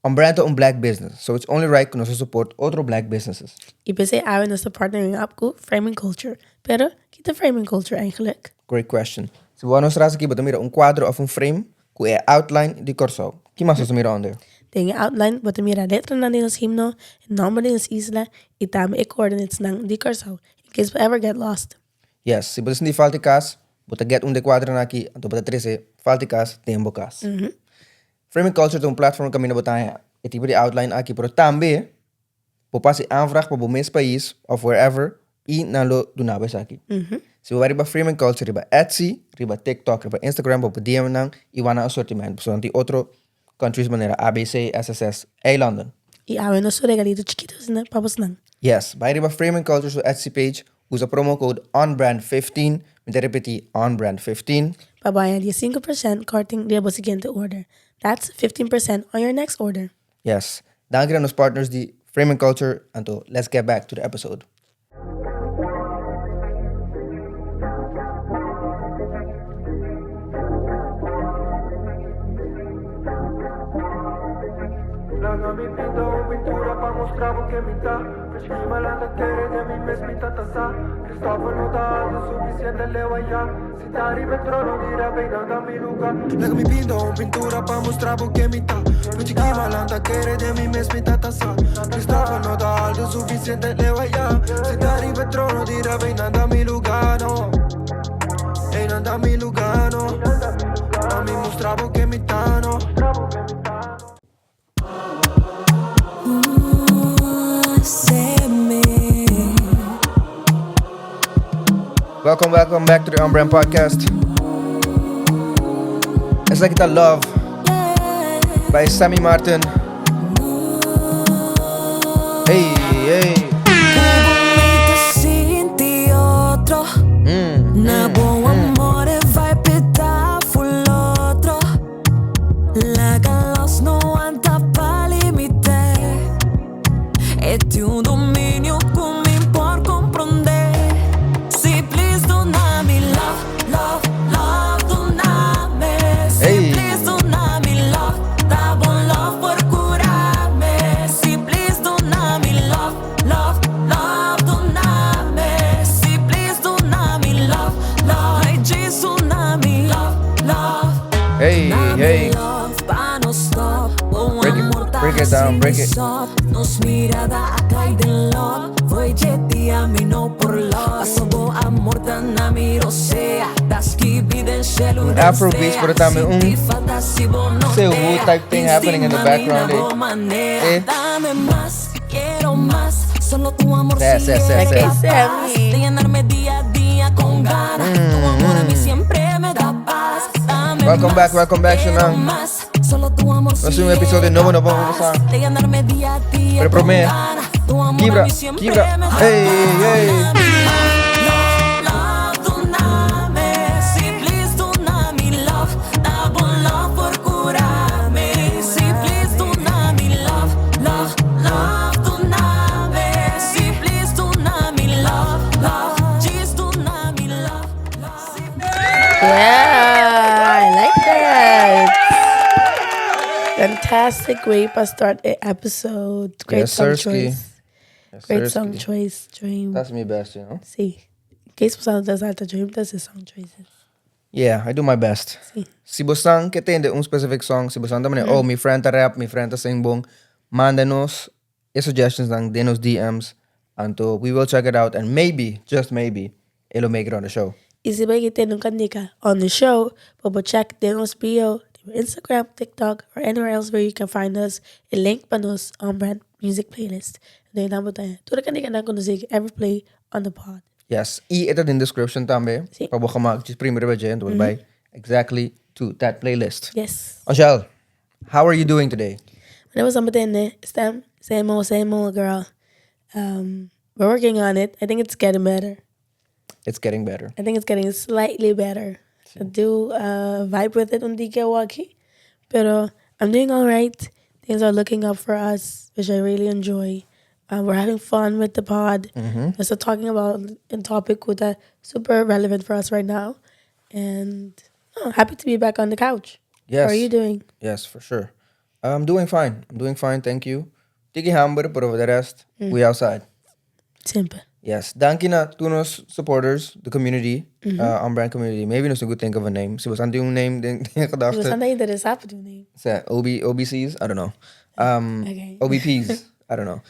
On Brand ta un black business, so it's only right ku nos a support otro black businesses. I p'esei awe nos ta partnering up ku Framing Culture. Pero, ki ta Framing Culture eigenlijk? Great question. Si bo wak nos tras aki bo ta mira un kuadro òf un frame ku e outline di Kòrsou. Ki mas nos ta mira onder? Den e outline bo ta mira letranan di nos himno, e nòmber di nos isla i tambe e coordinatesnan di Kòrsou, in case bo ever get lost. Yes, si bo ta sinti falta di kas, bo ta get un di e kuadronan aki anto bo ta trese falta di kas den bo kas. Framing Culture ta un platform kaminda bo ta haña e tipo di outline aki, pero tambe bo por hasi aanvraag pa bo mes pais of wherever i nan lo duna bo esaki. Si bo bai riba Framing Culture riba Etsy, riba TikTok, riba Instagram bo por DM nan i wak nan asortiment pasobra nan tin otro countries manera ABC, SSS, eilanden. I awe nos su regalito chikito asina pa bosnan. Yes, bai riba Framing Culture su Etsy page, usa promo code ONBRAND15, mi ta repeti ONBRAND15. Pa bo haña 15% korting riba bo siguiente order. That's 15% on your next order. Yes, danki na nos partners di Framing Culture, anto let's get back to the episode. Welcome, welcome back to the On Brand Podcast. Esaki ta Love by Sammy Martin. Hey, hey. Hey. Hey, hey. Break it, break it down, break it. Un Afrobeats, pero tambe un Sewu type thing happening in the background. Eh. Eh. Se, se, se, se. Welcome back, welcome back, Shanang. Nos un episodio nobo no vamos a Pero promé, kibra, kibra. Hey, hey. Yeah, I like that. Fantastic way pa start a episode. Great Yes, song sirski. choice. Yes, Great sirski. song choice, Dream. That's me best, you know. Sí. Case pasado ta salta Dream ta hasi song choices. Yeah, I do my best. Sí. Si bosan ke tende un specific song, si bosan ta manera, oh, mi friend ta rap, mi friend ta sing bon, manda nos e suggestionsnan den nos DM's, anto we will check it out and maybe, just maybe, e lo make it on the show. Y si bo ke tende un cantica on the show, bo por check den nos bio, den Instagram, TikTok, or anywhere else where you can find us, e link pa nos On Brand Music playlist. Anto einan bo ta haña tur e canticanan cu nos a ever play on the pod. Yes, y e ta den description tambe, Sí. pa bo gemak djis primi riba dje, anto bo ta bai exactly to that playlist. Yes. Angel, how are you doing today? Wanneer we zo meteen, eh, stem, same old, same old girl. We're working on it. I think it's getting better. It's getting better. I think it's getting slightly better. I do vibe with it un diki awaki, pero I'm doing all right. Things are looking up for us, which I really enjoy. We're having fun with the pod. We're still talking about a topic cu ta super relevant for us right now. And oh, happy to be back on the couch. Yes. How are you doing? Yes, for sure. I'm doing fine. I'm doing fine, thank you. Tiki hamber, pero for the rest, we outside. Semper. Yes. Danki na tur nos supporters, the community, on brand community. Maybe nos could think of a name. Si bo tin un name den We gedachte. zijn interesá pa un name. Sea, OB, OBCs, I don't know. OBPs, I don't know.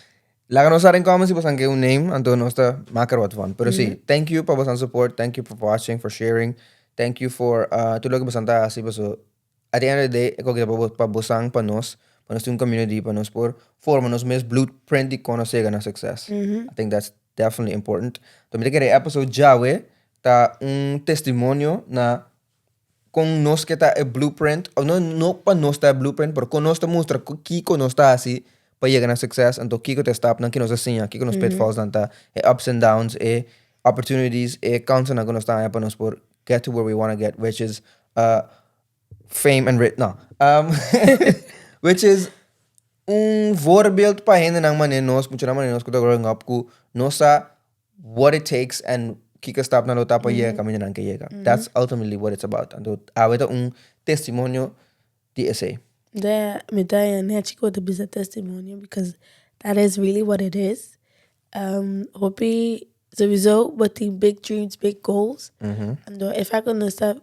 Laga nos in comments si bo ke un name, anto nos ta maak er wat van. Pero si, thank you pa bo support, thank you for watching, for sharing. Thank you for tur loke bo ta hasi, so at the end of the day, e ke pa bo pa nos, pa nos un community, pa nos por forma nos mes blueprint di kon yega na success. I think that's definitely important. Tambe ku e episode djawe ta un testimonio na kon nos ke ta e blueprint, òf no, no pa nos ta e blueprint, pero kon nos ta mustra kiko nos ta hasi pa yega na success, anto kiko ta stap nan ku nos a siña, kiko nos pitfalls nan ta, e ups and downs, e opportunities, e kansen ku nos ta pa nos por get to where we want to get, which is fame and rich, no. Which is un voorbeeld pa hende nan manera nos, mucho nan manera nos ku ta growing up ku nos sa what it takes and kiko stap nan lo ta pa yega kaminda nan ke yega. That's ultimately what it's about. Anto, awe ta un testimonio di esei. De mi ta net ku ta bisa testimonio because that is really what it is. Hopi sowieso bo tin big dreams, big goals. And if I can start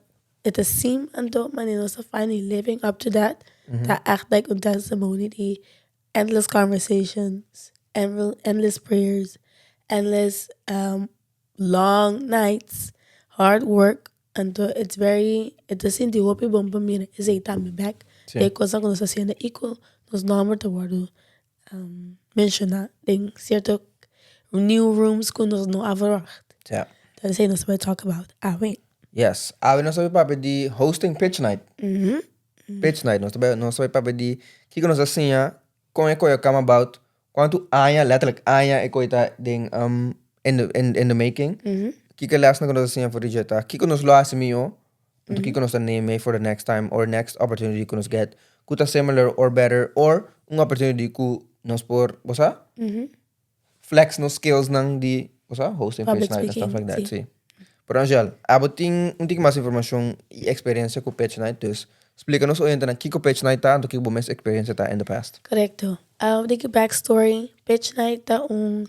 it a seem anto manera nos finally living up to that, that echt like un testimony di endless conversations, endless prayers, endless long nights, hard work. Anto it is sinti hopi bon pa mira esei tambe back. Si. E kos ku nos ta hasiendo i ku nos nòmber ta wòrdu menshoná den sierto new rooms ku nos no a verwacht. Dat is nos bai talk about. Ah, wait. Yes. Awe nos ta bai papia di hosting pitch night. Pitch night. Nos ta bai papia di kiko nos a siña kon e kos a come about, kuantu aña, letterlijk aña e kos ta den in the making. Kiko les ku nos a siña for di dje ta. Kiko nos lo hasi mihó. Anto kiko nos ta name for the next time or next opportunity ku nos get. Ku ta similar or better or un opportunity ku nos por, bo sa? Flex nos skills nan di, bo sa? Hosting Public pitch night and stuff like speaking, that. Si. Pero Angel, abo tin un tiki mas informashon i eksperensia ku pitch night, dus splika nos oyente nan kiko pitch night ta, anto kiko bo mes eksperensia ta in the past. Korekto. Tiki backstory. Pitch Night ta un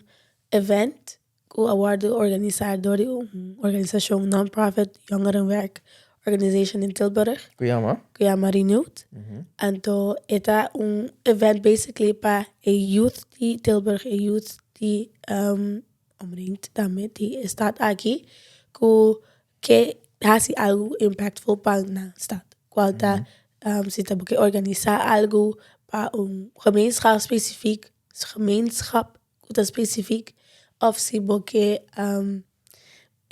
event ku a wòrdu organisá dor di un organisashon non-profit jongerenwerk organization in Tilburg. Ku yama? Ku yama Renewed. Anto e ta un event basically pa e youth di Tilburg, e youth di omringd tambe di e stad aki ku ke hasi algo impactful pa nan stad. Kual ta si ta bo ke organisá algo pa un gemeenschap spesifiek, gemeenschap ku ta spesifiek, òf si bo ke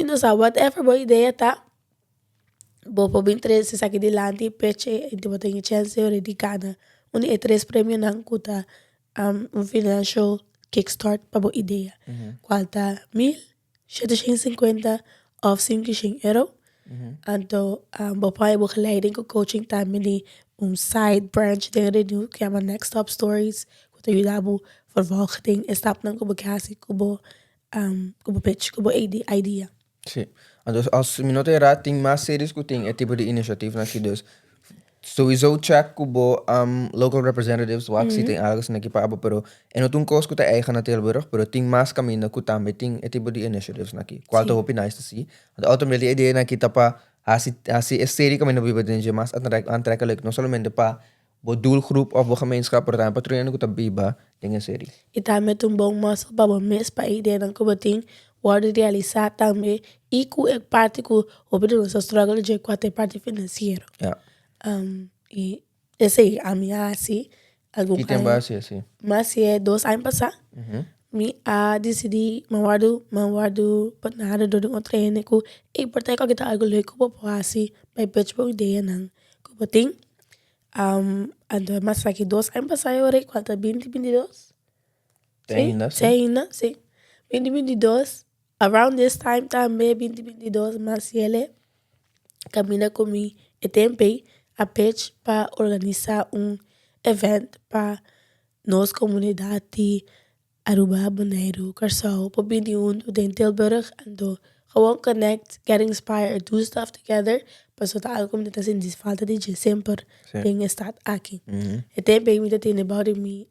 no sa, whatever bo idea ta, bo por bin trese esaki dilanti pitch e i bo tin e chèns di gana un di e tres premionan ku ta un financial kickstart pa bo idea. Kual ta 1750 òf 500 euro. Anto bo por haña begeleiding ku coaching tambe di un side branch den Renew ku yama Next Top Stories ku ta yuda bo vervolg den e stapnan ku bo ke hasi ku bo pitch, ku bo idea. Si. Anto, als mi no ta erá, tin mas series ku tin e tipo di initiatief aki, dus sowieso check ku bo local representatives wak si tin algo asina aki pa abo, pero e no ta un kos ku ta eigen na Tilburg, pero tin mas kaminda ku tambe tin e tipo di initiatives aki. Kual ta hopi nice to see. Want ultimately e idea aki ta pa hasi e serie kaminda bo biba den dje mas aantrekkelijk, no solamente pa bo doelgroep of bo gemeenschap, pero tambe pa tur hende ku ta biba den e serie. I tambe ta un bon muscle pa bo mes pa e ideanan ku bo tin wòrdu realisá tambe i ku e parti ku hopi di nos ta struggle dje ku ta e parti finansiero. I esei ami a hasi algun Ki tempu a hasi esei? Mi a hasié 2 aña pasá. Mi a disidí mi a wòrdu benaderd dor di un otro hende ku ey por ta ku ta algu leuk ku bo por hasi pa e pitch bo ideanan ku bo tin. Anto mi a hasi 2 aña pasá e ora ei kual ta 2022. Te ainda, si. Te ainda, si. 2022, around this time tambe 2022 mi a hasié kaminda ku mi e tempu ei a pitch pa organisá un event pa nos komunidat di Aruba, Boneiru, Kòrsou por bini huntu den Tilburg anto gewoon connect, get inspired, do stuff together. Pasobra ta algu ku mi ta sinti falta di dje semper den e stad aki. E tempu ei mi ta tene bou di mi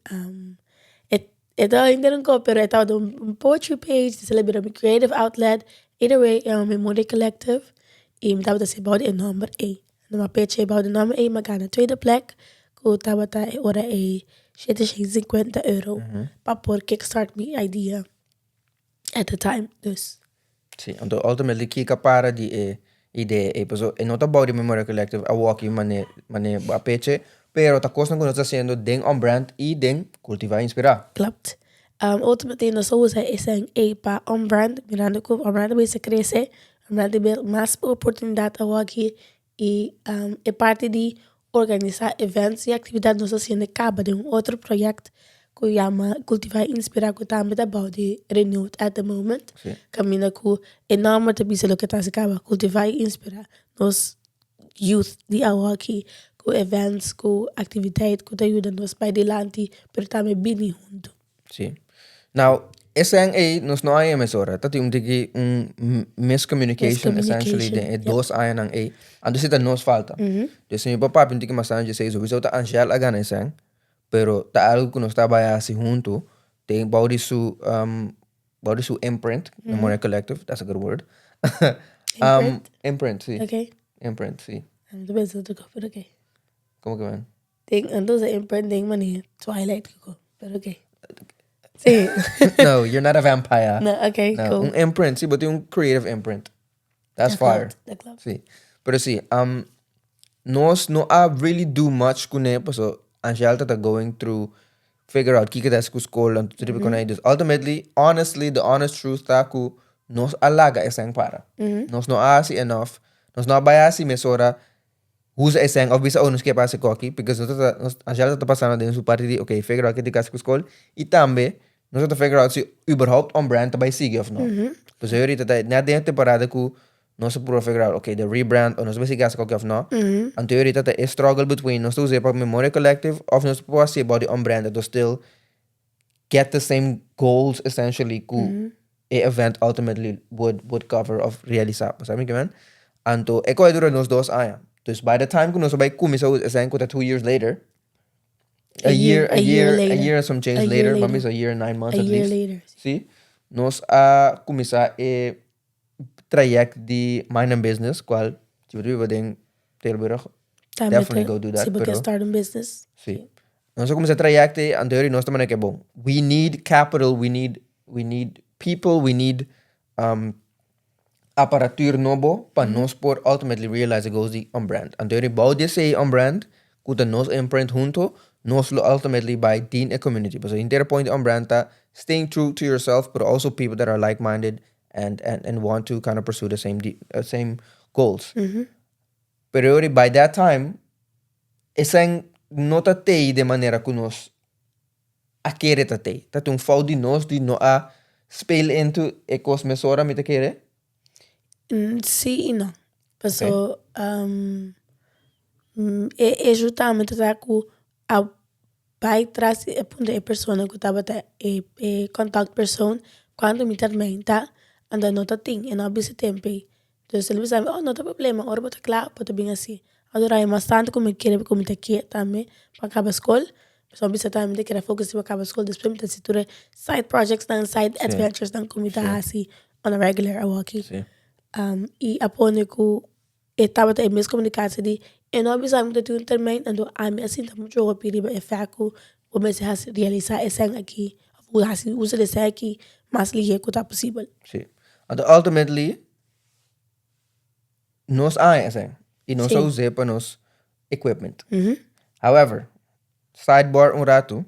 e ta ainda un kos pero e tabata un poetry page, despues a bira mi creative outlet. Either way e Memoria Collective i mi tabata hasi bou di e nòmber ei. Mi a pecha bou di e nòmber ei mi a gana tweede plek ku tabata e ora ei shete shen sinkuenta euro pa por kickstart mi idea at the time dus. Sí, anto ultimately kiko a para di e idea ei? Pasobra e no ta bou di Memoria Collective a wòki mane mane bo a peche, pero ta kosnan ku nos ta hasiendo den On Brand i den Kultivá Inspirá. Klopt. Ultimately nos a usa esei ei pa On Brand, mirando ku On Brand a bisa krese, On Brand a bira mas oportunidat awor aki i e parti di organisá events i aktividat nos a siendo kaba den un otro proyèkt ku yama Kultivá i Inspirá ku tambe ta bou di Renewed at the moment. Kaminda ku e nòmber ta bisa loke ta hasi kaba, Kultivá i Inspirá nos youth di awor aki ku events, ku aktividat ku ta yuda nos bai dilanti pero tambe bini huntu. Sí. Now, esei ei nos no a haña mesora. Ta tin un tiki un miscommunication essentially den e dos añanan ei. Anto esei ta nos falta. Dus si mi por papia un tiki mas tantu djesei, sowieso ta Angel a gana esei, pero ta algu ku nos ta bai hasi huntu den bou di su bou di su imprint, Memoria Collective, that's a good word. Imprint? Imprint, sí. Okay. Imprint, sí. Mi ta pensa otro kos, pero okay. Komo ke men? Den entonces imprint den manera Twilight kiko, pero okay. Sí. No, you're not a vampire. No, okay, No, cool. un imprint, sí, bo tin un creative imprint. That's Dat fire. klopt, dat klopt. Sí. Pero sí, nos no a really do much kuné, paso Angel ta going through figure out kiko ta ku skol en tur tipo konai. Dus ultimately, honestly, the honest truth ta ku nos a laga esei para. Nos no a hasi enough. Nos no a bai hasi mesora usa esei of bisa, "Oh, nos ke pasa koki," because nos ta nos Angel ta pasando den su parti di okay, figure out ke tin ku hasi ku skol i tambe nos ta figure out si überhaupt On Brand ta bai sigui of no. Pues ahorita ta net den e temporada ku nos a purba figure out okay, the rebrand, of nos ta bai sigui hasi koki of no. Anto ahorita ta e struggle between nos ta usa pa Memoria Collective of nos por hasi about di On Brand anto still get the same goals essentially ku e event ultimately would cover of realisa. Bo sabi mi ke men? Anto e koe dura nos 2 aña. Dus by the time ku nos a bai kuminsá usa esei ku ta 2 years later, a year, a year, a later. Year and some change A year later, later. mami a year and 9 months A at year least. Later. Sí. Nos a kuminsá e traject di Mind and Business, kual si bo ta biba den Tilburg, Tambe definitely go do that. Si bo Pero ke start un business. Sí. Nos a kuminsá traject ei, anto nos ta manera ke bon, we need capital, we need people, we need apparatuur nobo pa nos por ultimately realize the goals di On Brand. Anto bou di esei On Brand, ku ta nos imprint hunto, nos lo ultimately bai den e community. Pasobra henter point di On Brand ta staying true to yourself, but also people that are like-minded and want to kind of pursue the same goals. Pero yori, by that time, esei no ta tei di manera ku nos a kere ta tei. Ta un fout di nos di no a speel into e kos mesora, mi ta kere. Sí i no. Paso e justamente ta ku a bai tras di e punto e persona ku tabata e contact persoon kuantu mi termijn ta, anto no ta tin e no a bisa tempu ei. Dus el a bisa mi, "Oh, no ta problema, ora bo ta kla bo ta bin hasi." A dura mas tantu ku mi kere ku mi ta ke tambe pa kaba skol. Pasobra mi bisa tambe mi ta kere focus riba kaba skol, despues mi ta hasi tur e side projects nan, side adventures nan ku mi ta hasi on a regular awoki. I a pone ku e tabata e mes komunikashon di e no a bisa mi ku ta tin un termijn, anto ami a sinta muchu hopi riba e fèt ku bo mester hasi realisá esei aki òf hasi uso di esei aki mas lihé ku ta posibel. Sí. Anto ultimately nos a haña esei i nos a us'é pa nos equipment. However, sidebar un ratu,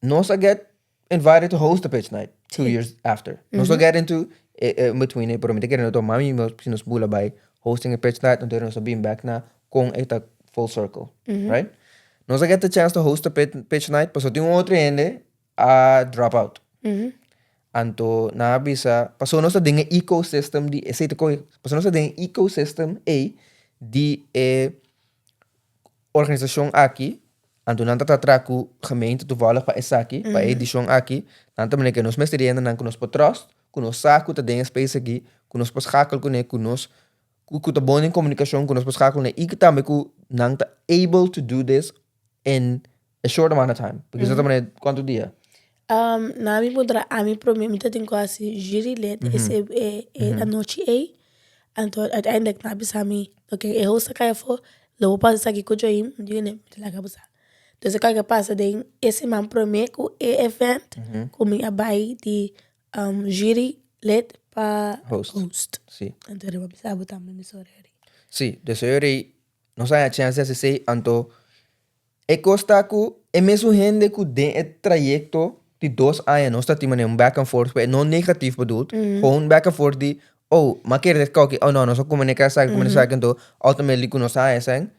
nos a get invited to host a pitch night 2 years after. Nos a get into in between it, pero mi ta kere no tuma mi si nos bula bai hosting a pitch night, anto nos a bin back na kon e ta full circle, right? Nos a get the chance to host a pitch night, pasobra tin un otro hende a drop out. Anto nan a bisa, pasobra nos ta den e ecosystem di esei ta kohe, pasobra nos ta den e ecosystem ei di e organisashon aki, anto nan ta trata ku gemeente toevallig pa esaki, pa e edishon aki, nan ta manera ke nos mester di hendenan ku nos por trust, ku nos sa ku ta den e space aki, ku nos por schakel kuné, ku nos. ku ta bon den komunikashon ku nos por schakel i tambe ku nan ta able to do this in a short amount of time. Porque mm -hmm. Kuantu dia? Na mi puntra ami promé mi ta tin ku hasi jurylid ese e anochi ei. Anto uiteindelijk nan a bisa mi, oké, e host a kai afó, lo bo pasa esaki ku Joim, mi di ne, mi ta laga bo sa. Dus e kos a pasa den e siman promé ku e event ku mi a bai di jurylid pa Host. Host. Si. Anto riba bisa bo tambe mi sorry. Si, dus e nos a haña chance di hasi esei, anto e kos ta ku e mesun hende ku den e trayekto di 2 aña nos ta tin manera un back and forth, no negatief bedoeld, gewoon back and forth di, "Oh, m'a kere dit koki, oh no, nos a komunika esaki, komunika esaki," anto ultimately ku nos a haña esei.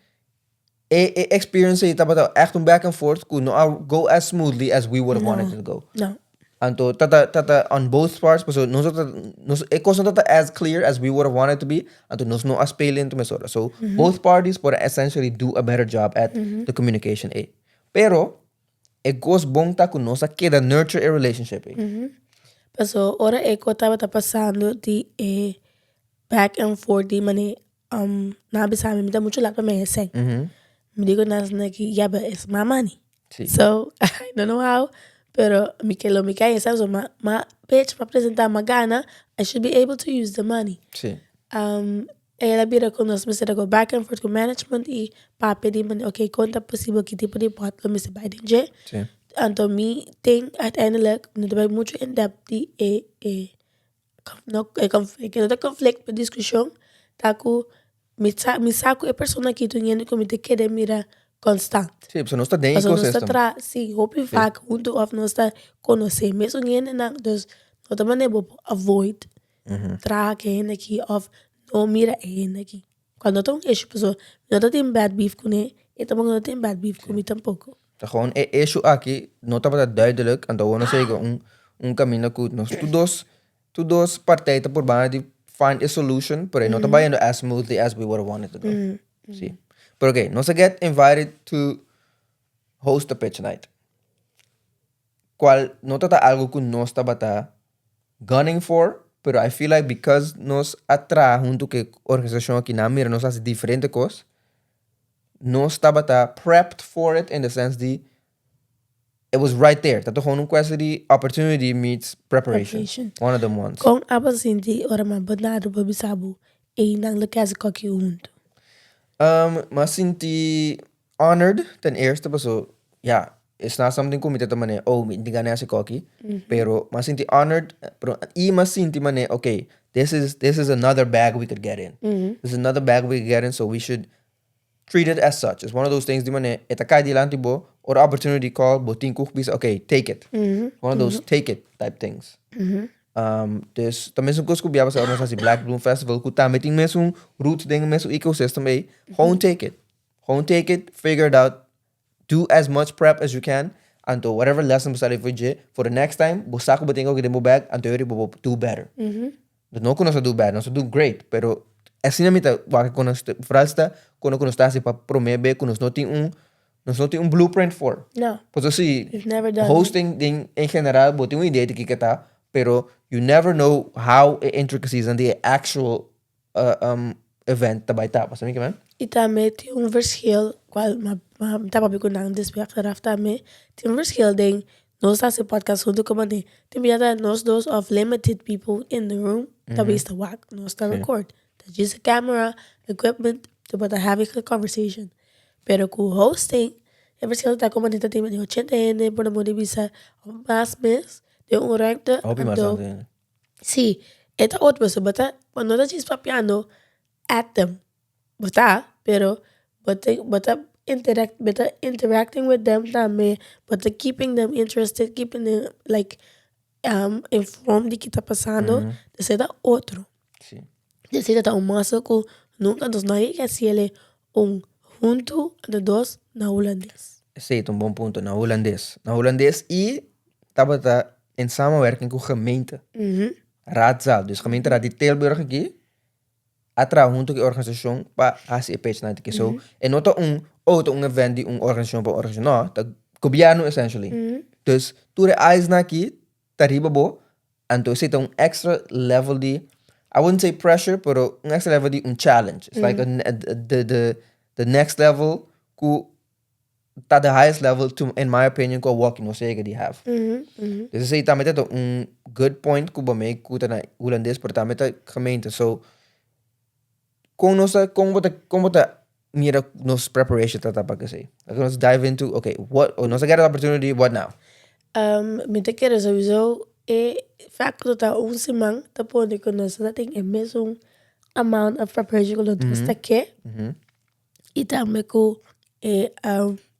E experience ei tabata echt un back and forth ku no a go as smoothly as we would have wanted it to go. No. Anto tata on both parts, paso nos nos e kos no tata as clear as we would have wanted to be, anto nos no a spelen into mesora. So both parties por essentially do a better job at the communication ei. Pero e kos bon ta ku nos a keda nurture e relationship ei. Paso ora e kos tabata pasando di e back and forth di mane nan a bisa mi, mi ta mucho laat pa mi esei. Mi di ku nan ki, "Yeah, but it's my money." So I don't know how, pero mi ke lo mi ke esei, so m'a pitch, m'a presenta, m'a gana, I should be able to use the money. El a bira ku nos mester a go back and forth ku management i papia di mane, okay, kon ta posibel, ki tipo di pot lo mester bai den dje. Anto mi tin uiteindelijk, mi no ta bai mucho in depth di e no e no ta conflict pero discusion ta ku mi sa ku e persona aki ta un hende ku mi ta kere mira constant. Si, pasobra nos ta den Pasobra nos ta ecosystem. Traha, si, hopi vaak huntu of nos ta konosé mesun hendenan, dus no ta manera bo por avoid traha ku e hende aki of no mira e hende aki. Cuando no ta un issue, pasobra mi no ta tin bad beef kuné, e tampoco no tin bad beef ku mi tampoco. Ta gewoon e issue aki no tabata duidelijk, anto awor nos a yega un kaminda ku nos tur dos partij ta purbando di find a solution, pero e no ta bayendo as smoothly as we would have wanted to go. Si. Pero okay, nos a get invited to host the pitch night, cual no tabata algo ku nos tabata gunning for, pero I feel like because nos a traha hunto ku e organisashon aki, nan a mira nos hasi diferente kos, nos tabata prepped for it in the sense di it was right there. Ta gewoon un kwestie di opportunity meets preparation. Preparation. One of them ones. Kon abo sinti ora ma Bernardo bo bisa bo ei nan lo ke hasi koki huntu? M'a sinti honored ten eerste paso, ja, it's not something ku mi ta mane, "Oh, mi tin gana hasi koki," pero m'a sinti honored, pero i m'a sinti mane, okay, this is another bag we could get in. This is another bag we could get in, so we should treat it as such. It's one of those things di mane, e ta kai dilanti bo, ora opportunity call, bo tin ku bisa, "Okay, take it." One of those take it type things. Dus ta mesun kos ku bia pasá ora nos hasi Black Bloom Festival, ku tambe tin mesun roots den mesun ecosystem ei. Gewoon take it. Gewoon take it, figure it out, do as much prep as you can, anto whatever lesson bo sa for dje, for the next time, bo sa ku bo tin ku den bo bag, anto yori bo bo do better. Dus no ku nos a do bad, nos a do great, pero asina mi ta wak ku nos, vooral sta kono ku nos ta hasi pa promé be ku nos no tin un blueprint for. No, Pasobra si we've never done it. Hosting den en general, bo tin un idea di kiko ta, pero you never know how e intricacies and the actual event ta bai ta. Basta mi ke men? I tambe tin un verschil, cual ma mi ta papia ku nan despues achteraf tambe, tin un verschil den nos ta hasi podcast huntu como den tin bia ta nos dos of limited people in the room ta bisa wak nos ta record. Ta just a camera, equipment, ta por ta having a conversation. Pero ku hosting e verschil ta como den ta tin 80 hende por lo menos bisa of mas mes den un ruimte. Hopi mas anto tantu hende. Si, e ta otro pasobra bo ta bo no ta djis papiando at them. Bo ta, pero bo ta interact, bo ta interacting with them tambe, bo ta keeping them interested, keeping them like informed di ki ta pasando. Dus e ta otro. Dus e ta un muscle ku nunka nos no a yega hasiel un huntu anto dos na hulandes. Esei ta un bon punto, na hulandes. Na hulandes i tabata in samenwerking ku gemeente. Raadzaal, dus gemeenteraad di Tilburg aki a traha huntu ku e organisashon pa hasi e pitch night aki. So e no ta un, oh, ta un event di un organisashon pa un organisashon. No, ta gobièrnu essentially. Dus tur e eisnan aki ta riba bo, anto esei ta un extra level di. I wouldn't say pressure, pero un extra level di un challenge. It's like a, the, the, the next level ku ta the highest level to, in my opinion, ku awor nos a yega di have. Dus esei tambe ta un good point ku bo make ku ta na Hulandes, pero tambe ta gemeente. So, kon nos ta, kon bo ta, kon bo ta mira nos preparation ta ta pa esei? Like, nos dive into, okay, what, oh, nos a get an opportunity, what now? Mi ta kere sowieso e fact ku ta un siman ta pone ku nos ta tin e mesun amount of preparation ku nos ta ke. I tambe ku e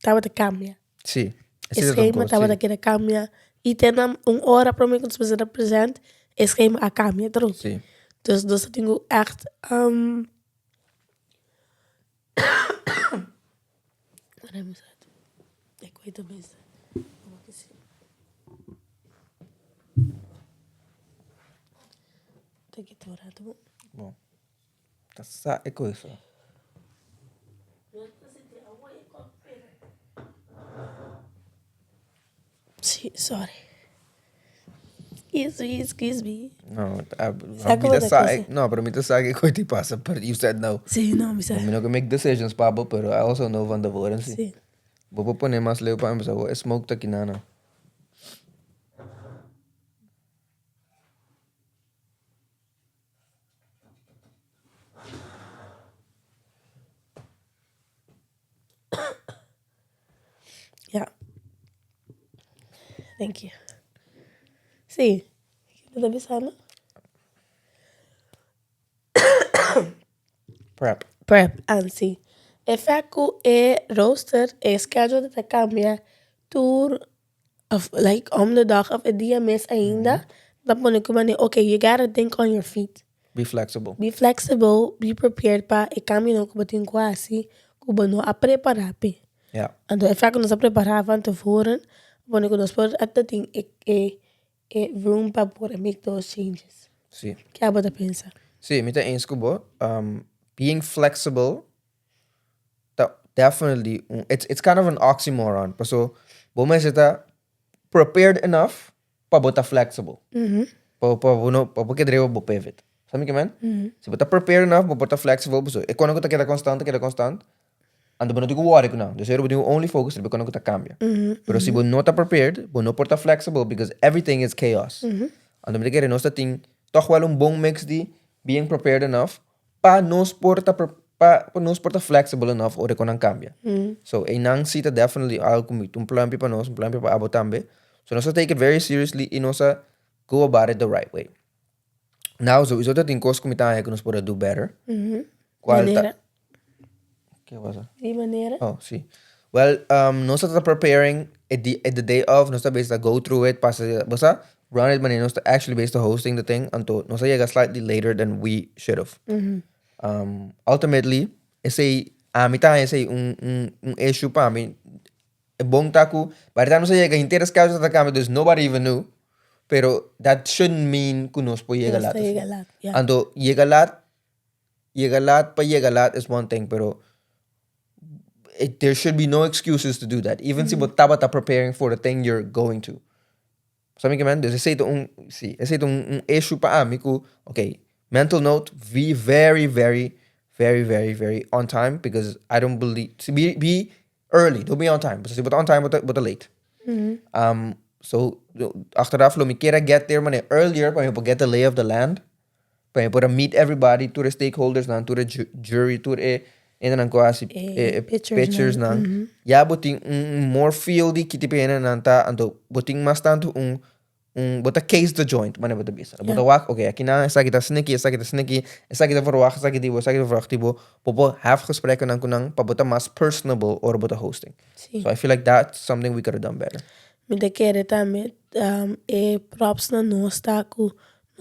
tabata kambia. Sí. E schema tabata keda kambia. I te na un ora prome ku nos mester a present, e schema a kambia atrobe. Sí. Dus nos a tin ku ègt Bon. Ta sa e cosa. Sí, sorry. Excuse me, excuse me. No, Sa mi como ta ta sa, cosa? no, pero mi ta sa ke kos di pasa, but you said no. Sí, no, mi sa. Mi no ke make decisions pa bo, pero I also know van tevoren sí. Sí. Bo por pone mas leu pa mi, pasobra e smoke ta kinana. Ja. Thank you. Sí. Kiko ta bisando? Prep. Prep, ah sí. E fact ku e rooster, e schedule ta kambia tur of like om de dag of e dia mes ainda, ta pone ku manera okay you gotta think on your feet. Be flexible. Be flexible, be prepared pa e kambionan ku bo tin ku hasi ku bo no a prepará p'e. Ja. Anto e fact ku nos a prepará van tevoren a pone ku nos por a ta tin e e e room pa por a make those changes. Sí. Ke abo ta pensa? Sí, mi ta eens ku bo. Being flexible ta definitely un it's it's kind of an oxymoron paso bo mester ta prepared enough pa bo ta flexible pa pa bo no pa bo keda riba bo pivot sa mi ke men si bo ta prepared enough bo por ta flexible paso e kos ku ta keda constant ta keda constant anto bo no tin ku worry ku nan dus bo tin ku only focus riba e kos ku ta cambia pero si bo no ta prepared bo no por ta flexible because everything is chaos anto mi ta kere nos ta tin toch wel un bon mix di being prepared enough Pa nos por ta pa nos por ta flexible enough ora ku nan kambia. So einan si ta definitely algo ku mi un plumpie pa nos, un plumpie pa abo tambe. So nos a take it very seriously i nos a go about it the right way. Now souiso ta tin kos ku mi ta haña ku nos por a do better. Kual ta Manera? Ke pasa? Di manera? Oh, si. Well, nos ta preparing e di the day of, nos ta bezig ta go through it, pasa, bo sa, run it manera nos ta actually bezig ta hosting the thing, anto nos a yega slightly later than we should have. Ultimately, esei, ami ta haña esei un un un issue pa mi. E bon ta ku by the time nos a yega henter e schedule ta cambia, dus nobody even knew, pero that shouldn't mean ku nos por yega Nos laat ta asina. yega laat, ya. Anto yega laat Yega laat pa yega laat is one thing, pero it, there should be no excuses to do that. Even si bo tabata preparing for the thing you're going to. Sa mi ke men? Dus esei ta un, si, esei ta un, un issue pa ami ku, okay, mental note, be very, very, very, very, very on time because I don't believe, si be, be early, don't be on time. Pasobra si bo ta on time, bo ta, bo ta late. So, achteraf lo mi kier a get there manera earlier pa mi por get the lay of the land. Pa mi por a meet everybody, tur e stakeholders nan, tur e jury, tur e hendenan ku a hasi e pitchers nan. Ya bo tin un more feel di ki tipo di hendenan ta, anto bo tin mas tantu un un bo ta case the joint, manera bo ta bisa. Bo ta wak, oké, akinan esaki ta asina aki, esaki ta asina aki, esaki ta verwacht esaki di bo, esaki ta verwacht di bo. Bo por have gesprekken ku nan pa bo ta mas personable ora bo ta hosting. So I feel like that's something we could have done better. Mi ta kere tambe e props na nos ta ku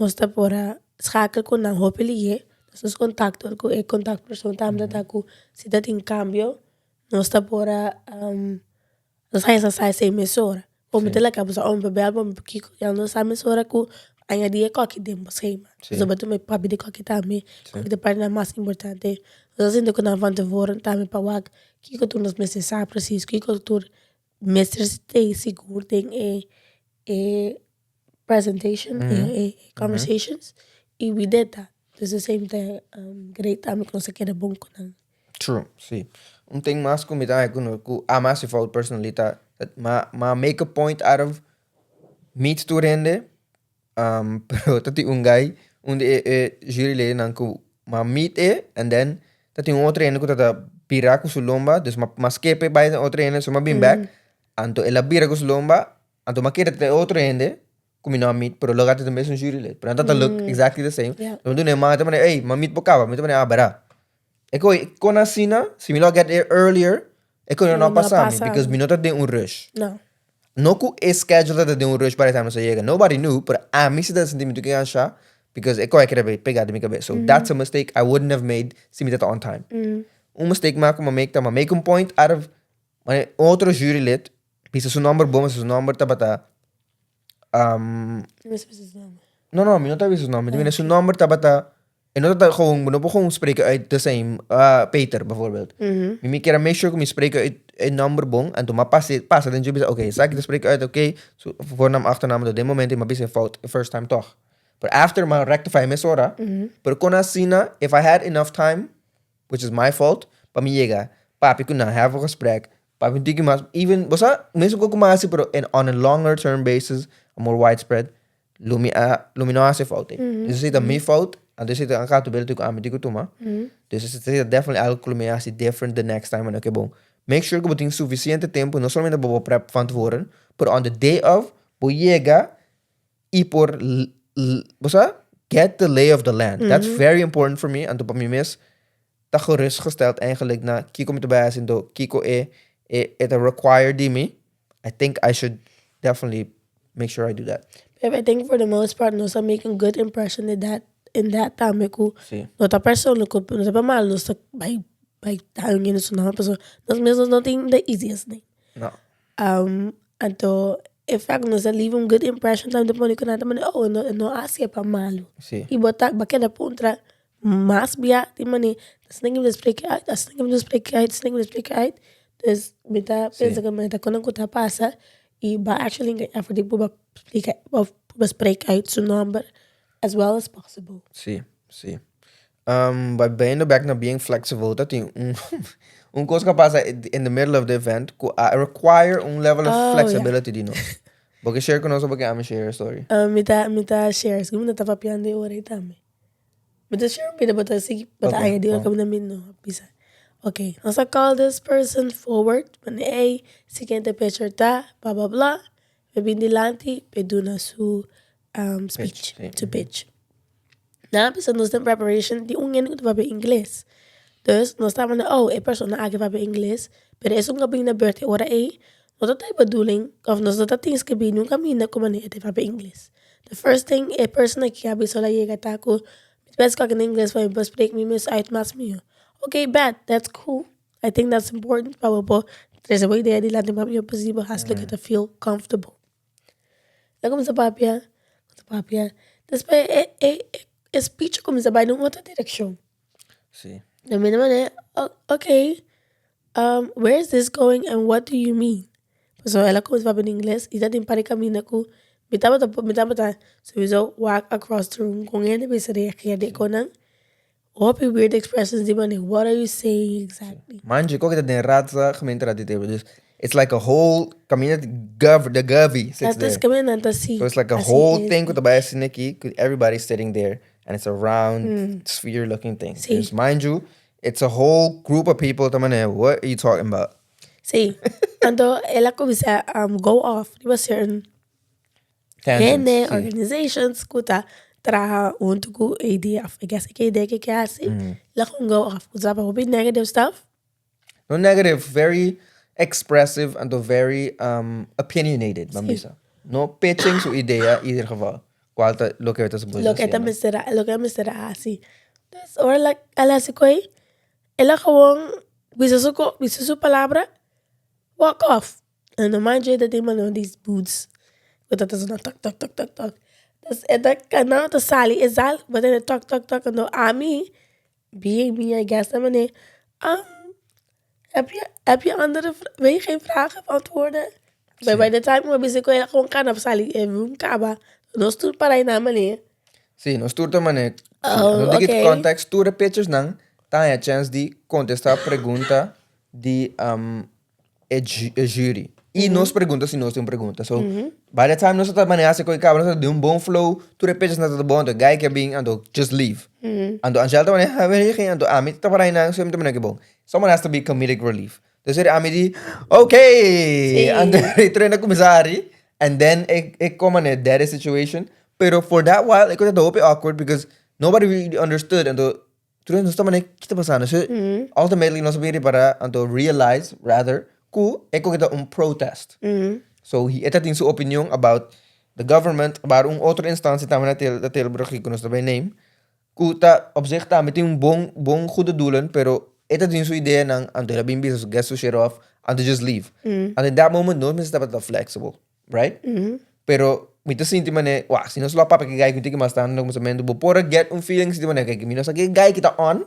Nos ta por a schakel ku nan hopi lihé. Nos nos kontakto ku e kontaktpersoon tambe ta ku si ta tin kambio nos ta por a nos haña sa sa esei mesora. Bo mi ta laka bo sa ome pa bèl bo ome pa kiko ya nos sa mesora ku añadí e kòki den bo skema. Pasobra bo ta tuma e papia di kòki tambe, kòki ta parti nan mas importante. Nos a sinta ku nan van tevoren tambe pa wak kiko tur nos mester sa presis, kiko tur mester stay sigur den e e presentation, e conversations, y we did that. Dus the same thing, great tambe ku nos a keda bon ku nan. True, si. Un thing mas ku mi ta haña ku no ku ami a hasi fout personally ta m'a m'a make a point out of meet tur hende pero ta tin un guy un di e e juryleden ku m'a meet e and then ta tin un otro hende ku ta ta bira ku su lomba dus m'a m'a skip e bai na otro hende so m'a bin bek anto el a bira ku su lomba anto m'a kere ta e otro hende ku mi no a meet pero lo gata ta mesun jurylid pero nan ta ta look exactly the same mi duna e man e ta manera ey m'a meet bo kaba mi ta manera ah bera e koe kon asina si mi lo a get there earlier e koe no a pasa mi because mi no ta den un rush no ku e schedule ta den un rush para e time nos a yega nobody knew pero ami si ta sinti mi tuki ansha because e koe a keda pega den mi kabes so that's a mistake I wouldn't have made si mi ta ta on time un mistake mas ku mi a make ta mi a make un point out of un otro jurylid Bisa su nomber bon, su nomber tabata No bisa su nomber. No, no, mi no ta bisa su nomber. Su nomber tabata, e no tabata gewoon, bo no por gewoon spreken uit the same, Peter bijvoorbeeld. Mi mi kier a make sure ku mi spreken uit e nomber bon, anto mi a pasa, pasa den dje bisa, oké, esaki ta spreken uit oké, su voornaam, achternaam, anto den momento mi a bisa e fout e first time tog. Pero after mi a rectify mesora, pero kon asina, if I had enough time, which is my fault, pa mi yega papia ku nan, have a gesprek, Papia un tiki mas, even, bo sa, mesun kos ku mi a hasi pero in on a longer term basis, a more widespread, lo mi a, lo mi no a hasi e fout ei. Dus esei ta mi fout, anto esei ta un accountability ku ami tin ku tuma. Dus esei ta definitely algo ku lo mi a hasi different the next time wanneer ke bon. Make sure ku bo tin sufisiente tempu, no solamente bo por prep van tevoren, pero on the day of, bo yega i por, bo sa, get the lay of the land. That's very important for me, anto pa mi mes ta gerustgesteld eigenlijk na kiko mi ta bai hasi anto kiko e e e ta require di mi, I think I should definitely make sure I do that. Babe, I think for the most part nos a make a good impression in that in that tambe ku Sí. no ta persona ku no ta pa mal nos ta bai bai ta un hende su nòmber pasobra nos mes nos no tin the easiest name. No. Anto e fact nos a leave un good impression tambe ta pone ku nan ta manda oh e no e no a hasié pa malu. Sí. I bo ta bo a keda puntra Mas bia di manera asina ke mi ta spreek uit, asina ke mi ta spreek uit, asina ke mi ta spreek uit. Dus mi ta pensa ku ta kon ku ta pasa i bo actually a effort di purba splika of purba spreek uit su nomber as well as possible. Sí, sí. But bayendo back na being flexible ta tin un un kos ku a pasa in the middle of the event ku a require un level of flexibility di nos. Bo ke share ku nos o bo ke ami share e story? Mi ta mi ta share, si mi ta papiando e ora ei tambe. Mi ta sure mi bo ta sigui bo ta Okay, añadi bon. kaminda mi no bisa. Okay, nos a call this person forward, manda ey, siguiente picture ta, bla bla bla. Mi bin dilanti p'e duna su speech, Pitch, sí. su pitch. Nan a bisa nos den preparation tin un hende ku ta papia ingles. Dus nos ta manda, oh, e persona aki papia ingles, pero esun ku a bin na beurt e ora ey no ta ta e bedoeling of nos no ta tin skibí niun kaminda ku manera e ta papia ingles. The first thing e person aki a bisa ora yega ta ku mi ta pensa ku na ingles pa mi por spreek mi mes uit mas mihó. Okay bet, that's cool, I think that's important pa bo por trese bo idea dilanti mas mihó posibel hasi loke ta feel comfortable. El a kuminsá papia, kuminsá papia, despues e e e speech a kuminsá bai den un otro direkshon. Sí. Na mi manera, okay, where is this going and what do you mean? Pasobra el a kuminsá papia na ingles i ta tin par di kaminda ku mi tabata mi tabata souiso wak across the room kon hende bisa reageer di e konan. Hopi weird expressions di manera, what are you saying exactly? Manje koke ta den raadzaal gemeenteraad di table. Dus it's like a whole kaminda di gov the govy sits Dat is there. kaminda nan ta si. So it's like a Así whole es. thing ku ta bai asina aki ku everybody sitting there and it's a round sphere looking thing. Sí. Dus mind you, it's a whole group of people ta manera, what are you talking about? Sí. Anto el a kuminsá go off riba certain Tangents, hende, sí. organizations ku ta traha huntu ku ADF. I guess e idea ke ke hasi, el a kon go off. Ku sa hopi negative stuff. No negative, very expressive anto very opinionated, ban Sí. bisa. No pitching su idea ieder geval, cual ta loke ta supposed Loke ta haciendo. mester a, loke a mester a hasi. Dus ora el a, el a hasi koe, el a gewoon bisa su ko, bisa su palabra, walk off. En normaal dje ta tin mano di boots ku ta sona tok tok tok tok tok. Dus e ta kana ta sali e zal bo tende tok tok tok anto ami being me I guess ta mane heb je heb je andere wil je geen vragen beantwoorden? But by the time mi a bisa ku el a kon kana pa sali e room kaba nos tur para einan mane. Sí, nos tur ta mane. Oh, No okay. Context, tur e pitchers nan ta haña chance di contesta pregunta di e jury. Y nos pregunta si nos tin un pregunta. So, by the time nos ta maneha esei kaba, nos ta den un bon flow, tur e pitchers nan ta bon, anto e guy ke bin, anto just leave. Anto Angel ta maneha, anto ami ta para einan, so mi ta maneha ke bon. Someone has to be comedic relief. Dus eri ami di, okay! Anto e train a cuminsa hari, and then e come na e derde situation. Pero for that while e cosa ta hopi awkward because nobody really understood. Anto tur nos ta manera, ki ta pasando? So ultimately nos a bin ripara, anto realize rather, cu e cosa ta un protest. So e ta tin su opinion about the government, about un otro instancia tambe na Tilburg cu nos ta bay name. Ku ta op zich tambe tin un bon bon goede doelen, pero e ta tin su ideanan, anto el a bin bisa su get su shit off, anto just leave. Anto in that moment nos mester tabata flexible, right? Pero mi ta sinti manera, wak, si nos lo a papia ku e guy ku tin ki mas tantu na kuminsamentu, bo por a get un feeling sinti manera, kijk, mi no sa ke guy ki ta on,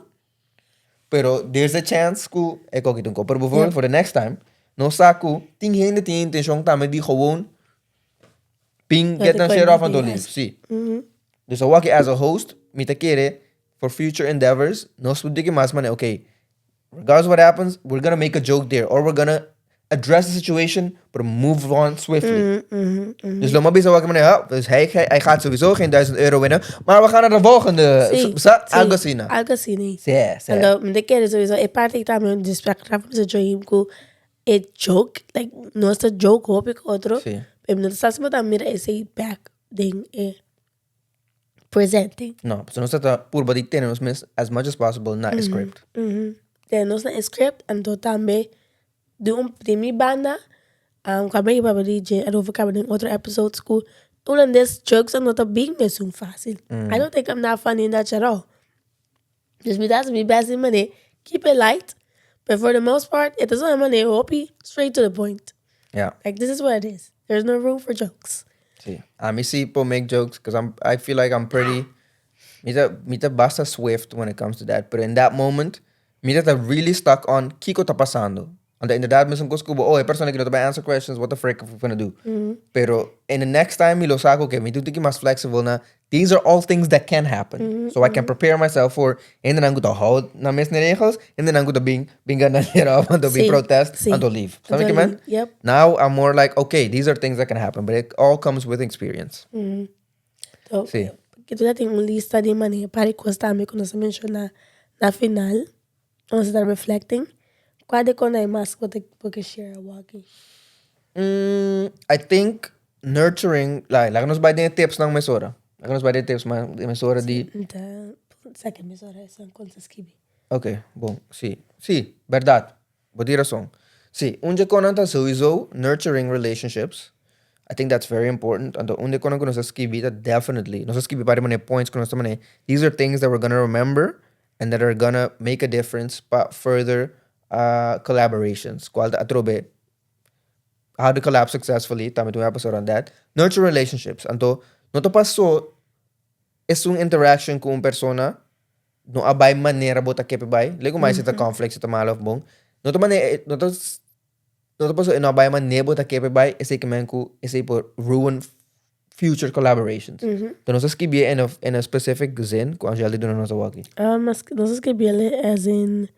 pero there's a chance ku e koki ta un kos. Pero bijvoorbeeld for the next time, nos sa ku tin hende tin e intencion tambe di gewoon Pin get nan shit off anto leave, si. Dus awor as a host, mi ta kere for future endeavors, nos por diki mas manera, okay, regardless what happens, we're gonna make a joke there or we're gonna address the situation, but move on swiftly. Dus lo mi a bisa awor manera, ah, dus hij, hij gaat sowieso geen 1000 euro winnen, maar we gaan naar de volgende. Si, Sa? si. Algo asina. Algo asina. Si. Anto, mi ta kere sowieso e parti tambe un gesprek cu Joachim cu e joke, like nos ta joke hopi ku otro, Sí. pero mi no ta sa si bo ta mira esei back den e presenting. No, pasobra nos ta ta purba di tene nos mes as much as possible na e script. Tene nos na e script, anto tambe di un di mi banda, ku a mi papia di dje a kaba den otro episodes ku hulandes jokes no ta bin mesun fácil. I don't think I'm that funny in Dutch at all. Dus mi ta hasi mi best di manera keep it light, but for the most part e ta sona manera hopi straight to the point. Like this is what it is. There's no room for jokes. Sí. Ami sí por make jokes because I feel like I'm pretty mi ta basta swift when it comes to that. But in that moment, mi ta really stuck on kiko ta pasando. Anto inderdaad mesun kos ku bo, oh, e persona ki no ta bay answer questions, what the frick we gonna do? Pero in the next time mi lo sa ku, okay, mi tin ki mas flexible na these are all things that can happen. So I can prepare myself for hendenan ku ta hou nan mes na regels, hendenan ku ta bin gana op, anto bin protest, anto leave. Snap ke men? Yep. Now I'm more like, okay, these are things that can happen, but it all comes with experience. So, ku tur tin un lista di manera pa kos tambe ku nos a menshoná na final. Nos ta reflecting. Kua di kon ei mas ku bo ke share awor? I think nurturing, like, laga nos bai den tips nan mesora. Laga nos bai den tips mesora di. Anto, saka mesora esnan kon ta skibi. Ok, bon, si. Si, bèrdat. Bo tin rason. Si, un di e konan ta sowieso nurturing relationships. I think that's very important. Anto, un di e konan ku nos a skibi ta definitely, nos a skibi pari manera points ku nos ta manera, these are things that we're gonna remember and that are gonna make a difference pa further collaborations. Kual ta atrobe how to collab successfully, tambe tin un episode on that. Nurture relationships. Anto, no ta paso esun interaction ku un persona no a bai manera bo ta ke pa bai. Lego mai si ta conflict, si ta malo of bon. No ta manera, no ta paso e no a bai manera bo ta ke pa bai, esei ke men ku esei por ruin future collaborations. Anto nos a skibié in a specific zin ku Angel di duna nos awor aki. Nos a skibié as in.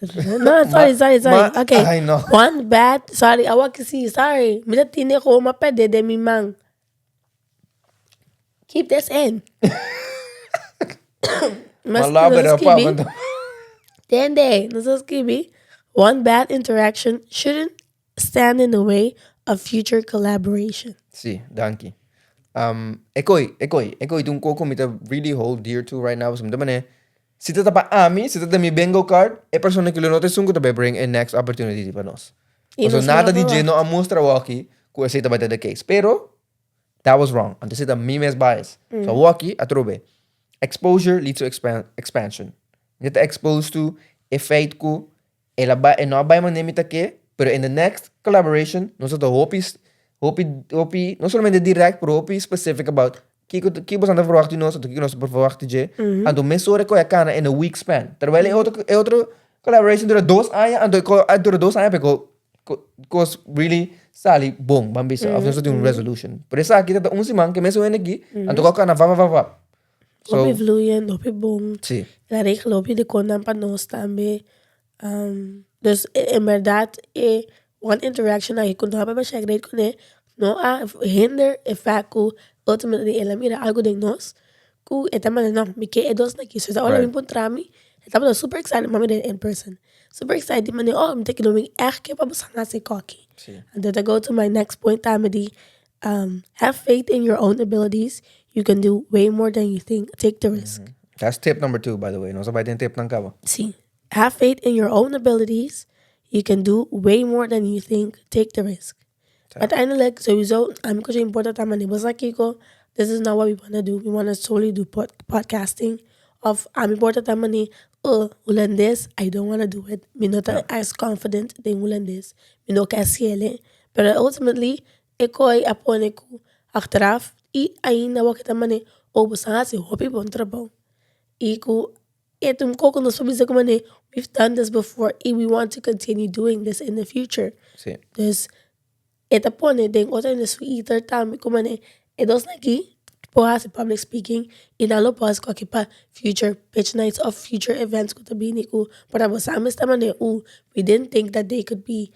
No, sorry, sorry, sorry. Okay. Ay, no. One bad, sorry, awor ki si, sorry. Mi ta tene ku mi a pèrdè den mi man. Keep this in. Ma love it up, up. Tende, nos a skibi, "One bad interaction shouldn't stand in the way of future collaboration." Si, danki. E koi un kos ku mi ta really hold dear to right now. So, mi ta manera, si ta pa ami, si ta mi bingo card, e persona ku lo no ta esun ku ta bay bring a next opportunity pa nos. I So, nos nada no di dje no a mustra awor ku esei ta bay ta the case. Pero, that was wrong. Anto esei ta mi mes bias. So, awor atrobe. Exposure leads to expansion. Mi ta exposed to e feit ku el a bai, e no a bai manera mi ta ke, pero in the next collaboration, nos ta hopi, hopi, hopi, no solamente direct, pero hopi specific about kiko boso ta verwacht di nos, anto kiko nos ta verwacht di dje. Anto mesora ku a kana in a week span. Terwijl e otro collaboration dura 2 aña, anto e dura 2 aña pa kos really sali bon, ban bisa, of nos tin un resolution. Pero esaki ta un siman ku mesun hende aki, anto ku a kana va va va va. So, Hopi vloeiend, hopi bon. Si. El a regla hopi di konnan pa nos tambe. Dus en berdad e one interaction aki ku no a papia masha great kuné no a hinder e fact ku ultimately el a mira algu den nos ku e ta manda no mi ke e dos aki. So e ta ora mi puntra mi e tabata super excited pa mira in person. Super excited di manera oh mi ta kere mi ègt ke pa bo san hasi koki. Anto ta go to my next point tambe di have faith in your own abilities, you can do way more than you think, take the risk. That's tip number two by the way, nos a bai den tipnan kaba. Si. Have faith in your own abilities, you can do way more than you think, take the risk. Uiteindelijk, sowieso, ami ku importa ta mane bo sa kiko, this is not what we wanna do, we wanna solely do podcasting. Of ami por ta ta mane, oh, Hulandes, I don't wanna do it, mi no ta as confident den Hulandes, mi no ke hasiel. Pero ultimately, e koi a pone ku achteraf i ainda wak ta mane, oh, bo sa hasi hopi bon trabou. I ku E ta un koko nos por bisa kuma ne we've done this before y we want to continue doing this in the future. Sí. Dus e ta pone den otro hende su iter tambe kuma ne e dos nan aki por hasi public speaking y nan lo por hasi koki pa future pitch nights of future events ku ta bini ku por ta bo sa mes ta mane we didn't think that they could be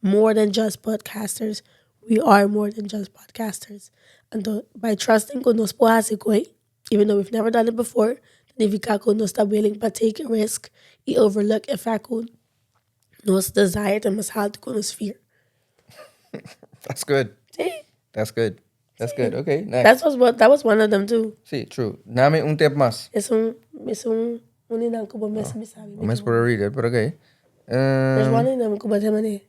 more than just podcasters, we are more than just podcasters. Anto by trusting ku nos por hasi koe Even though we've never done it before, ta nifiká ku nos ta willing pa take a risk i overlook e fact ku nos desire ta mas haltu ku nos fear. That's good. Sí. That's good. That's good. Okay, next. That was what, that was one of them too. Sí, true. Nami un tip mas. Es un, es un, un di nan ku bo mes bisa mi. Bo mes por a read it, pero okay. There's one di nan ku bo ta mane.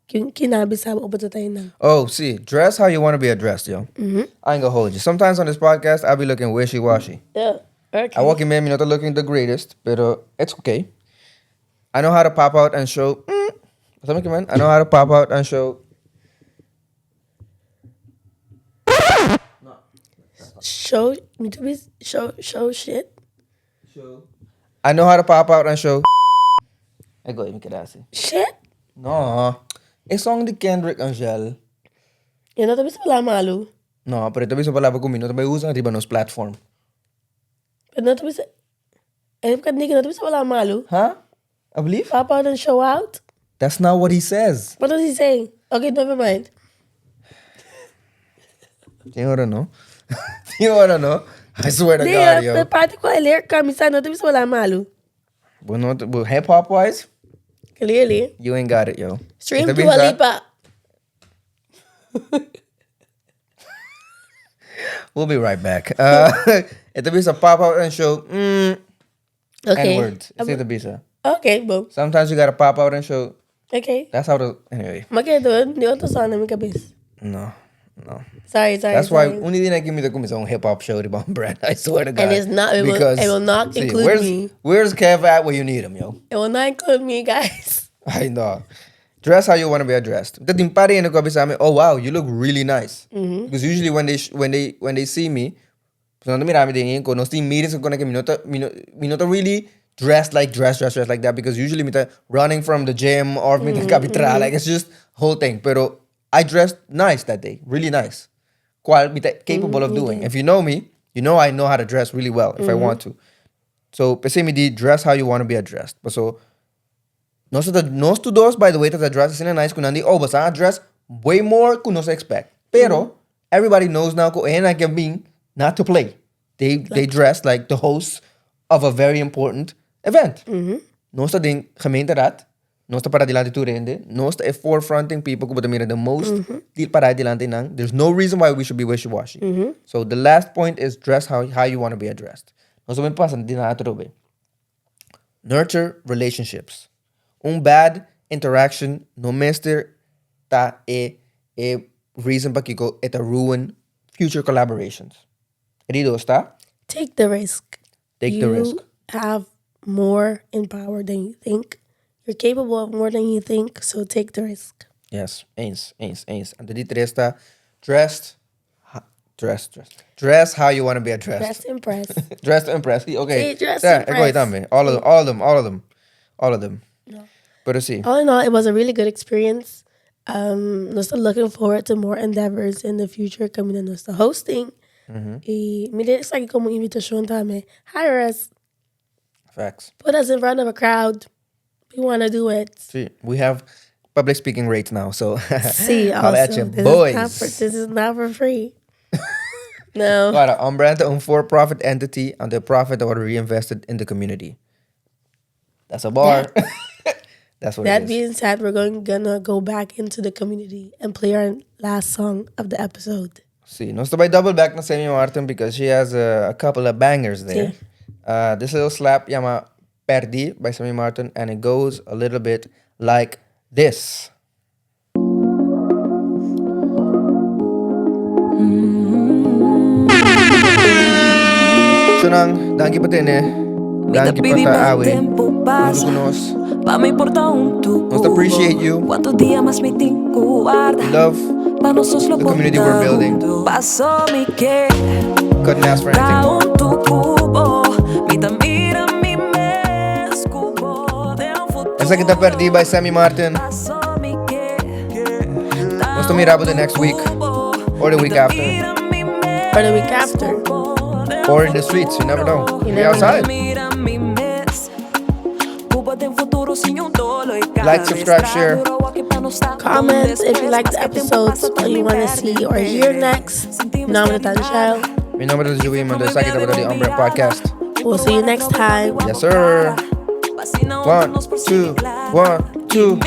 Ki nan a bisa bo ta ta einan? Oh, sí. Dress how you want to be addressed, yo. I ain't gonna hold you. Sometimes on this podcast, I be looking wishy-washy. Yeah, okay. Awor ki mi no ta looking the greatest, pero it's okay. I know how to pop out and show. Sabi ki man? I know how to pop out and show. Show, mi ta bisa show, show shit. Show. I know how to pop out and show. E gooi mi keda así. Shit. No. E song di Kendrick Angel. E no ta bisa palabra malu. No, pero e ta bisa palabra ku mi no ta bai usa riba nos platform. Pero no ta bisa. E no ta bisa palabra malu. Huh? I believe? Pop out and show out? That's not what he says. What does he say? Okay, never mind. Tin ora no. Tin ora no. I swear to God, yo. De parte cu el leer camisa no te bisa wala malu. Bo no, bo hip hop wise? Clearly. You ain't got it, yo. Stream Dua Lipa. We'll be right back. E ta bisa pop out and show. Okay. N-words. Esei ta bisa. Okay, bon. Sometimes you gotta pop out and show. Okay. That's how the anyway. Ma ke do di otro song na mi kabes. No, no. Sorry, sorry. That's why sorry. un di aki mi ta kuminsá un hip hop show riba un brand. I swear to God. And it's not, it will not see, include me. Where's Kev at when you need him, yo? It will not include me, guys. I know. Dress how you want to be addressed. Ta tin par hende ku a bisa mi, oh wow, you look really nice. Because usually when they see me, Pasobra nan ta mira mi den e nos tin meetings ku mi no ta mi no mi no ta really dressed like dress dress dress like that because usually mi ta running from the gym or mi ta kabi traha like it's just whole thing pero I dressed nice that day really nice cual mi ta capable of doing if you know me you know I know how to dress really well if I want to so p'esei mi di dress how you want to be addressed paso nos ta nos tur dos by the way ta ta dress asina nice ku nan di oh boso a dress way more ku nos a expect pero Everybody knows now ku e hendenan ke bin not to play. They they dress like the hosts of a very important event. Nos ta den gemeenteraad, nos ta para dilanti tur hende, nos ta e forefronting people ku bo ta mira the most di para dilanti nan. There's no reason why we should be wishy washy. So the last point is dress how you wanna be addressed. Nos ta bin pasa di nan atrobe. Nurture relationships. Un bad interaction no mester ta e e reason pakiko e ta ruin future collaborations. E di dos ta? Take the risk. Take the risk. You have more in power than you think. You're capable of more than you think, so take the risk. Yes, eens, eens, eens. Anto di tres ta dressed, dress, dress, dress how you want to be addressed. Dress to impress. Dress to impress, sí, okay. Sí, dress to Yeah, ik impress. tambe. All of them, all of them, all of them, all of them. Pero sí. All in all, it was a really good experience. Nos ta looking forward to more endeavors in the future. Caminda nos ta hosting. Y mi ta esaki como invitacion tambe. Hire us. Facts. Put us in front of a crowd. We wanna do it. Si, we have public speaking rates now, so Si, holla at also. your This boys. is not for, this is not for free. No. Para, On Brand ta un for-profit entity and the profit ta worde reinvested in the community. That's a bar. That's what That it is. being said, we're going gonna go back into the community and play our last song of the episode. Si, nos ta bai double back na Sammy Martin because she has a, a couple of bangers there. Si. This little slap yama Perdi by Sammy Martin and it goes a little bit like this. Shunan, danki pa tene. Danki pa ta awe. Huntu ku nos. Nos ta appreciate you. We love the community we're building. Couldn't ask for anything more. Esaki ta Perdí by Sammy Martin. Nos ta mira bo the next week. Or the week after. Or the week after. Or in the streets, you never know. You We never outside. Like, subscribe, share. Comment if you like the episodes, what you want to see or hear next. Nomber ta Tanchel. Mi nomber ta Joey Mando. Esaki tabata di On Brand Podcast. We'll see you next time. Yes, sir. One, two, one, two.